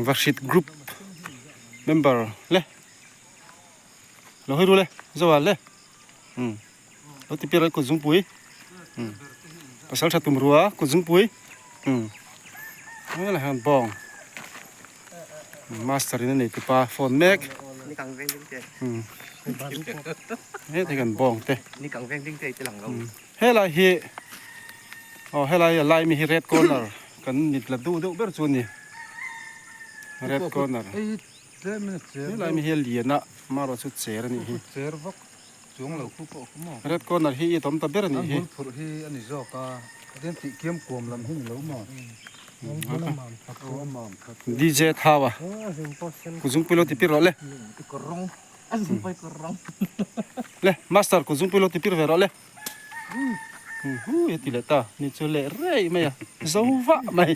Vahrit group member le lo hawi ru le zoa le lo ti piar kut zungpui pasal tha tum rua kut zungpui helai hian bawng master in a nei tupa phone mek hetah hian bawng te helai hi aw helai a lai mi hi red corner kan mit la duh deuh ber chu a ni red corner helai mi hi a lian a amaherawh chu cher a nih hi red corner hi i tawm ta ber a nih hi DJ thau a kuzungpui lo ti pir rawh le. Le master kuzungpui lo ti pir ve rawh le. Hu he ti leh ta ni chu leh rei mai a zo vah mai.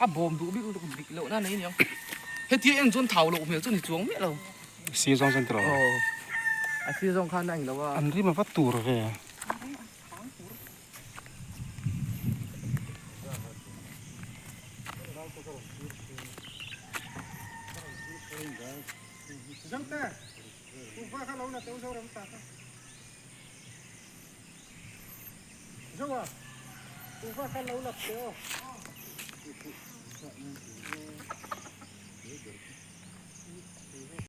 A bawm duh bik lutuk dik loh na nei aniang. Hetia en chuan thau loh hmel chu ni chuang miah lo. Sir zawng chuan tiraw? Aw. A sir zawng khan a englo a. An rim a va tur ve.